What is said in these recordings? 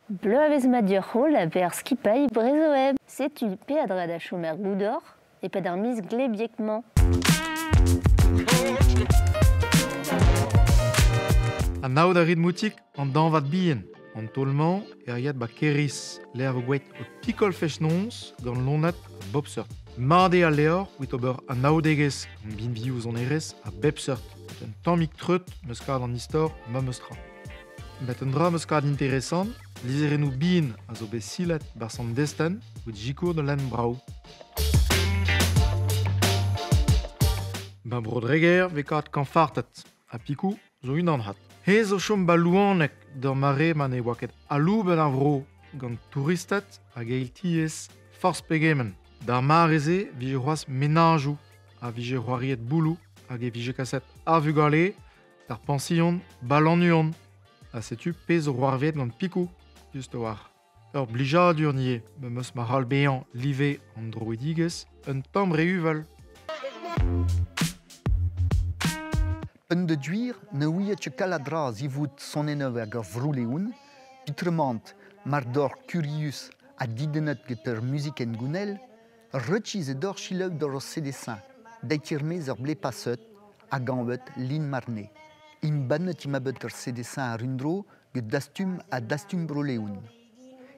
Bloavezh mat deoc'h holl a-berzh skipailh Brezhoweb. Setu peadra da chom er goudor e-pad ar miz glebiek-mañ. Anaout a rit moutig an dañvad bihan. An taol-mañ er yad ba Keris, lec'h vo gwelet o pikol fest-noz gant lonad a bop seurt. Mat eo al levr evit ober anaoudegezh gant binvioù sonerezh a bep seurt. Un tammig treut 'm eus kavet an istor memes tra. Met un dra 'm eus kavet interesant, lizherennoù bihan a zo bet silet 'barzh an destenn evit sikour da lenn brav. Ba Bro-Dreger 'vez kavet kañfarted ha pikoù zo unan 'vat. Aes zo chom 'ba Louaneg d'ur mare ma ne oa ket aloubet ar vro gant touristed hag eil-tiez forzh pegement. D'ar mare-se 'vije c'hoazh menajoù a vije c'hoariet bouloù hag e vije kaset ar vugale d'ar pañsion 'ba Lannuon. Ha setu pezh zo c'hoarvezet gant Pikoù, just a-walc'h. Ur blijadur ivez memes ma c'hall bezañ live an droidigezh un tamm re uvel. Un de gwir ne ouie ket kalz a dra a-zivout sonennoù hag ar vro-Leon, peotramant mar doc'h kurius ha didennet get ur muzik hengounel, rekiz eo deoc'h selaou doc'h ur CD-sañ, deit er-maez ur blez paset hag anvet Lin Marne. Embannet emañ bet ur CD-sañ àr-un-dro get Dastum ha Dastum Bro-Leon.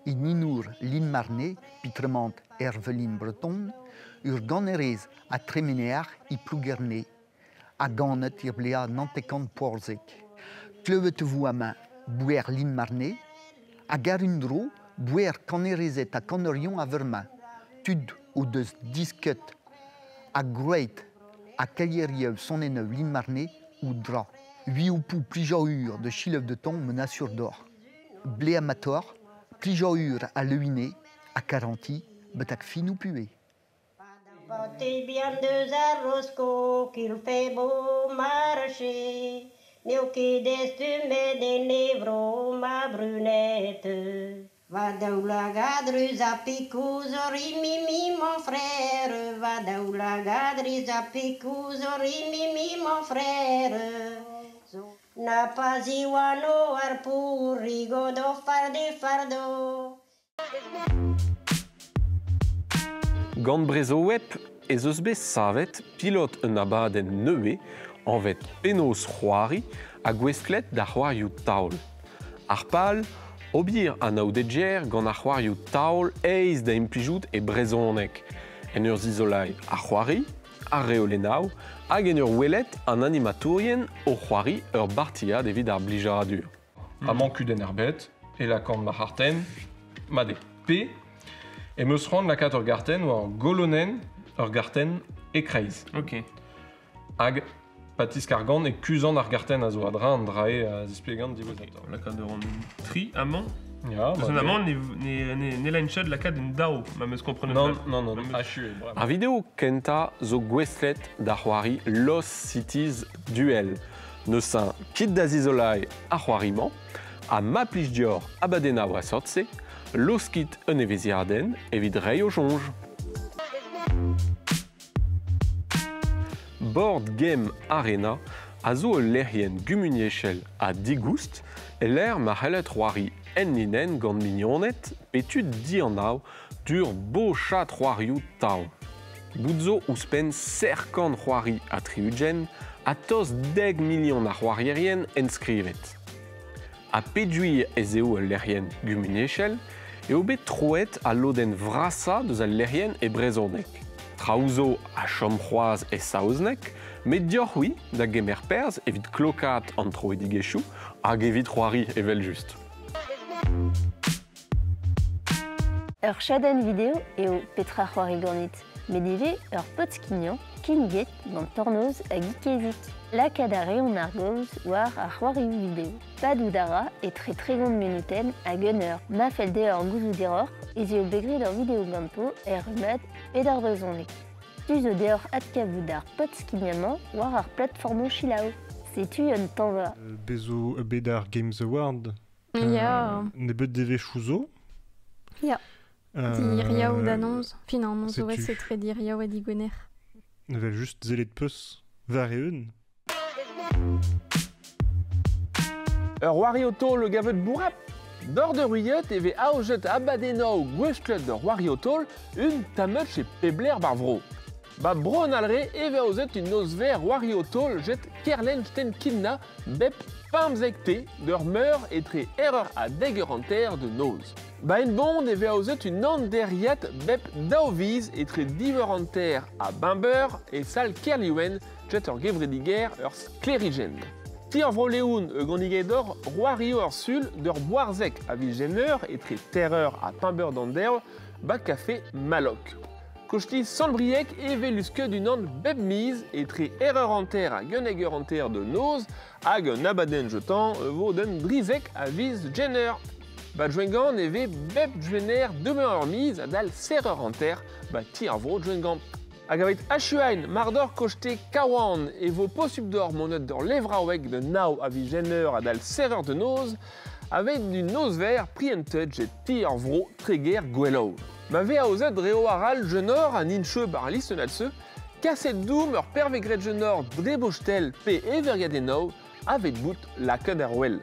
Hiniennour Lin Marne, peotramant Herveline Breton, ur ganerez ha tremener e Plougerne, ha ganet er bleaz 914. Klevet e vo amañ bouer Lin Marne hag àr-un-dro bouer kanerezed ha kanerion a-vremañ, tud o deus disket ha gwraet ha kaerioù sonennoù Lin Marne o dra. Uioù pou plijadur da selaou de ton m'en assure deoc'h. Blez amateur, plijadur ha levenez ha karantiñ betek fin ho puhez. Bien deus ar Rosko qu'il fait beau marcher. N'eo ket destumet en e vro ma brunette. Va daoulagad ruz ha pikoù zo rimimi mon frère. Va daoulagad ruz ha pikoù zo rimimi mon frère. Na pa ziwano ar pourrigo do farde fardo. Gant Brezhoweb ez eus bet savet pilot un abadenn nevez anvet Penaos c'hoari ha gouestlet da c'hoarioù taol. Ar pal, ober anaoudegezh gant ar c'hoarioù taol aes da implijout e brezhoneg, en ur zizoleiñ ar c'hoari, ar reolennoù hag en ur welet an animatourien o c'hoari ur bartiad evit ar blijadur. Amañ kudenn ar bed, e lakaan ma c'hartenn, mat eo. Pe em eus c'hoant lakaat ur gartenn war ur golonenn, ur gartenn e-kreiz. Ok. Hag pa tiskargan e kuzhan ar gartenn a zo a-dreñv an dra-se a zisplegan diwezhatoc'h. Lakaat a ran tri amañ. Ya, Eus an amañ ne, ne, ne lanchet lakaat un daou, ma 'm eus komprenet. Non, non, non, achu eo bremañ. Ar video kentañ zo gouestlet da c'hoari Lost Cities Duel. Neuze kit da zizoleiñ ar c'hoari-mañ ha ma plij deoc'h abadennoù a seurt-se, laoskit un evezhiadenn evit reiñ ho soñj. Board Game Arena a zo ul lec'hienn gumuniezhel ha digoust e-lec'h ma c'hellet c'hoari enlinenn gant mignoned pe tud dianav dur bochad c'hoarioù taol. Bout zo ouzhpenn serkant c'hoari ha tri-ugent ha tost 10 milion a c'hoarierien enskrivet. Ha peogwir ez eo ul lec'hienn gumuniezhel eo bet troet al lodenn vrasañ deus al lec'hienn e brezhoneg. Traoù zo a chom c'hoazh e saozneg, met deoc'h-c'hwi da gemer perzh evit klokaat an troidigezhioù hag evit c'hoari evel-just. Ur chadenn video eo Petra c'hoari ganit, met ivez ur podskignañ kinniget gant Tornoz hag Ikezik. Lakaat a reont ar gaoz war ar c'hoarioù video. Padout a ra etre 30 munutenn hag un eur. Ma fell deoc'h gouzout hiroc'h ez eo bet graet ur video ganto er rummad Bet ar brezhoneg. Tu zo deoc'h adkavout ar podskignañ-mañ war ar platformoù selaou. Setu un tañva. Bez zo bet ar Games Award. Ya. Nebeut devezhioù zo. Ya. Diriaou da noz. Fin an noz setu. Etre diriaou ha digwener. Evel just sellet peus war-eeun. Ur c'hoari auto le gavet bourrap. Dor de ruiet eve aojet abadenau gwestlet de roariotol un tameut e pebler bar vro. Ba bro an alre eve aozet un nosver roariotol jet kerlen sten kinna bep pamzekte d'ur meur etre erreur a deg ur de noz. Ba en bond eve aozet un an bep daoviz etre diver anter a bimber e sal kerliwen jet ur gevrediger ur sklerigen. Ti ur vro-leoun e ganigedor roario ur sul d'ur boarzek a vigeneur etre terreur a pimber d'an ba café malok. Kochti Sandbriek eve luske d'un an bep miz etre erreur anter a guneger anter de noz hag un abaden jetan vo d'un drizek a viz jenner. Ba djwengan eve bep djwenner demeure ur miz a dal serreur anter ba ti ar vro djwengan. Hag avet achuain mardor kochte kawan e vo posub d'or monet d'or levraoueg de nao a vigeneur a dal serreur de noz avec du noz ver prientet jet ti ar vro treger gwellow. Ma ve aozet reo aral jenor an inche bar listen kaset doum ur pervegret jenor drebostel pe evergadenau avet bout la ar wel.